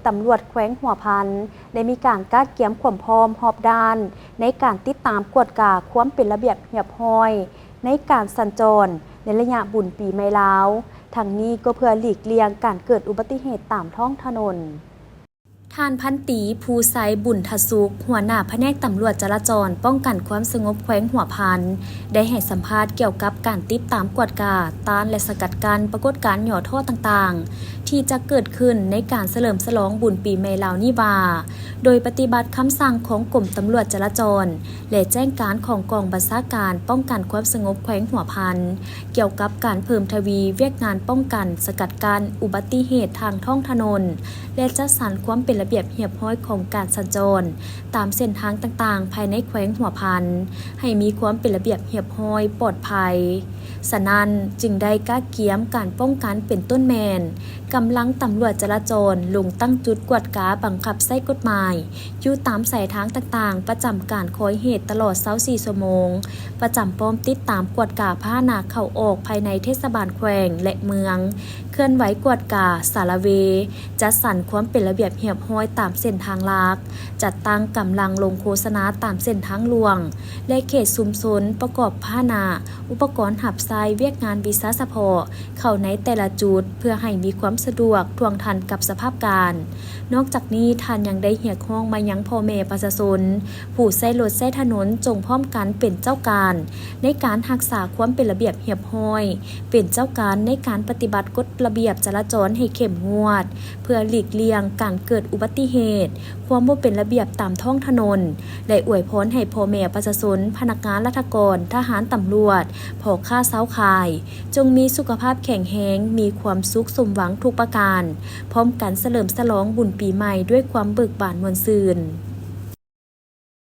ຕຳຫຼວດແຂວງຫົວພັນ ໄດ້ມີການກະກຽມຄວາມພ້ອມຮອບດ້ານ ໃນການຕິດຕາມກວດກາຄວາມເປັນລະບຽບຮຽບຮ້ອຍ ໃນການສັນຈອນໃນໄລຍະບຸນປີໃໝ່ລາວ, ທັງນີ້ກໍເພື່ອຫຼີກລ່ຽງການເກີດອຸບັດຕິເຫດຕາມທ້ອງຖະໜົນ. ທ່ານພັນຕີ ພູໄຊ ບຸນທະສຸກ ຫົວໜ້າພະແນກຕຳຫຼວດຈະລາຈອນ ປ້ອງກັນຄວາມສະຫງົບແຂວງຫົວພັນ ໄດ້ໃຫ້ສຳພາດກ່ຽວກັບການຕິດຕາມກວດກາ ຕ້ານ ແລະ ສະກັດກັ້ນປາກົດການຫຍໍ້ທໍ້ຕ່າງໆ ທີ່ຈະເກີດຂຶ້ນໃນການສະເຫຼີມສະຫຼອງບຸນປີໃໝ່ລາວນີ້ວ່າ, ໂດຍປະຕິບັດຄຳສັ່ງຂອງກົມຕຳຫຼວດຈະລາຈອນ ແລະ ແຈ້ງການຂອງກອງບັນຊາການປ້ອງກັນຄວາມສະຫງົບແຂວງຫົວພັນ ກ່ຽວກັບການເພີ່ມທະວີວຽກງານປ້ອງກັນ, ສະກັດກັ້ນອຸບັດຕິເຫດທາງທ້ອງຖະໜົນ ແລະ ຈັດສັນຄວາມເປັນລະບຽບຮຽບຮ້ອຍຂອງການສັນຈອນຕາມເສັ້ນທາງຕ່າງໆ ພາຍໃນແຂວງຫົວພັນ ໃຫ້ມີຄວາມເປັນລະບຽບຮຽບຮ້ອຍ, ປອດໄພ. ສະນັ້ນ, ຈຶ່ງໄດ້ກະກຽມການປ້ອງກັນເປັນຕົ້ນແມ່ນ ກຳລັງຕຳຫຼວດຈະລາຈອນລົງຕັ້ງຈຸດກວດກາບັງຄັບໃຊ້ກົດໝາຍ ຢູ່ຕາມສາຍທາງຕ່າງໆ ປະຈຳການຄອຍເຫດຕະຫຼອດຊາວສີ່ຊົ່ວໂມງ, ປະຈຳປ້ອມຕິດຕາມກວດກາພາຫະນະເຂົ້າອອກພາຍໃນເທດສະບານແຂວງ ແລະ ເມືອງ, ເຄື່ອນໄຫວກວດກາ, ສາລະເວ, ຈັດສັນຄວາມເປັນລະບຽບຮຽບຮ້ອຍຕາມເສັ້ນທາງຫຼັກ, ຈັດຕັ້ງກຳລັງລົງໂຄສະນາຕາມເສັ້ນທາງຫຼວງ ແລະ ເຂດຊຸມຊົນ, ປະກອບພາຫະນະ, ອຸປະກອນຮັບໃຊ້ວຽກງານວິຊາສະເພາະ ເຂົ້າໃນແຕ່ລະຈຸດ ເພື່ອໃຫ້ມີຄວາມສະດວກ, ທ່ວງທັນກັບສະພາບການ. ນອກຈາກນີ້, ທ່ານຍັງໄດ້ຮຽກຮ້ອງມາຍັງພໍ່ແມ່ປະຊາຊົນ ຜູ້ໃຊ້ລົດໃຊ້ຖະໜົນ ຈົ່ງພ້ອມກັນເປັນເຈົ້າການໃນການຮັກສາຄວາມເປັນລະບຽບຮຽບຮ້ອຍ, ເປັນເຈົ້າການໃນການປະຕິບັດກົດລະບຽບຈະລາຈອນໃຫ້ເຂັ້ມງວດ ເພື່ອຫຼີກລ່ຽງການເກີດອຸບັດຕິເຫດ, ຄວາມບໍ່ເປັນລະບຽບຕາມທ້ອງຖະໜົນ ແລະ ອວຍພອນໃຫ້ພໍ່ແມ່ປະຊາຊົນ, ພະນັກງານລັດຖະກອນ, ທະຫານ, ຕຳຫຼວດ, ພໍ່ຄ້າຊາວຂາຍ ຈົ່ງມີສຸຂະພາບແຂງແຮງ, ມີຄວາມສຸກສົມຫວັງທຸກປະການ, ພ້ອມກັນສະເຫຼີມສະຫຼອງບຸນປີໃໝ່ດ້ວຍຄວາມເບີກບານມ່ວນຊື່ນ.